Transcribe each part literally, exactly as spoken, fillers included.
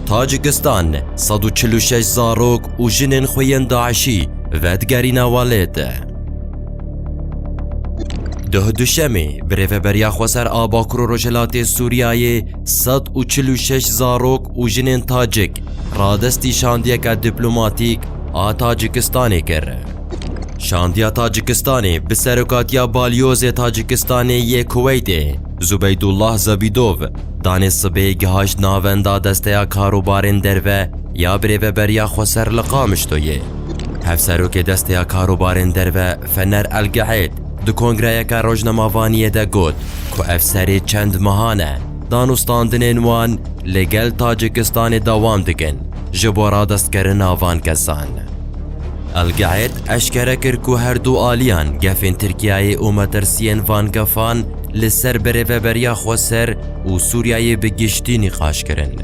Tacikistan, sed û çil û şeş zarok û jinên xwe yên DAIŞî vedigerîne welêt. Duh duşemê, birêveberiya xweser a Bakur û Rojhilatê Sûriyeyê sed û çil û şeş zarok û jinên Tacik radestî şandiyeke dîplomatîk a Tacikistanê kir. Şandiya Tacikistanê bi serokatiya balyozê Tacikistanê yê Kuweytê, Zubeydullah Zebidov, danê sibê gihaşt navenda desteya karobarên derve ya birêveberiya xweser li Qamişloyê. Hevserokê desteya karobarên derve Fener El Ge'êd di kongreyeke rojnamevaniyê de got ku ev serê çend mehan e danûstandinên wan li gel Tacikistanê dewam dikin ji bo radestkirina van kesan. El Ge'êd eşkere kir ku her du aliyan gefên Tirkiyeyê û metirsiyên van gefan li ser birêveberiya xweser û Sûriyeyê bi giştî nîqaş kirin.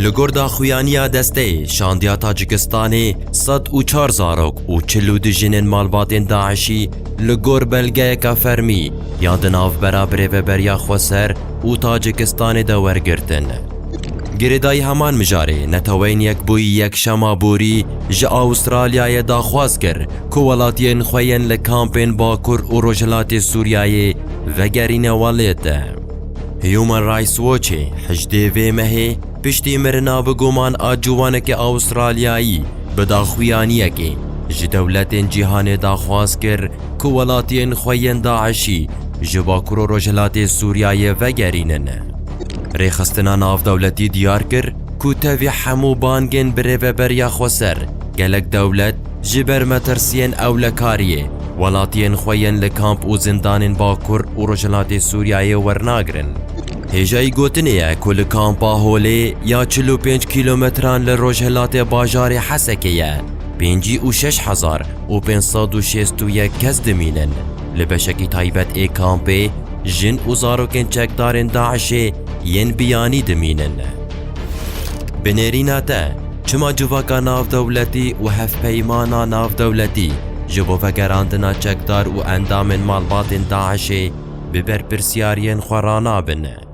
Li gor daxuyaniya desteyê, şandiya Tacikistanê sed û çar zarok û çil û du jinên malbatên DAIŞî li gor belgeyeke fermî ya di navbera birêveberiya xweser û Tacikistanê de wergirtin. Girêdayî heman mijarê, Neteweyên Yekbûyî Yekşema Borî ji Awistralyayê daxwaz kir ku welatiyên xwe yên li kampên Bakur û Rojhilatê Sûriyeyê vegerîne welêt. Human Rights Watchê hejdê vê mehê piştî mirina bi guman a ciwanekî Awistralyayî bi daxuyaniyekê ji dewletên cîhanê daxwaz kir ku welatiyên xwe yên DAIŞî ji Bakur û Rojhilatê Sûriyeyê vegerînin. Rêxistina navdewletî diyar kir ku tevî hemû bangên birêveberiya xweser, gelek dewlet ji ber metirsiyên ewlekariyê welatiyên xwe yên li kamp û zindanên Bakur û Rojhilatê Sûriyeyê wernagirin. Hêjayî gotinê ye ku li kampa Holê ya çil û pênc kîlometran li rojhilatê bajarê Hesekê ye, pêncî û şeş hezar û pênc sed û şêst û yek kes dimînin. Li beşekî taybet ê kampê jin û zarokên çekdarên DAIŞê yên biyanî dimînin. Bi nêrîna te, çima civaka navdewletî û hevpeymana navdewletî ji bo vegerandina çekdar û endamên malbatên DAIŞê bi berpirsiyariyên xwe ranabin?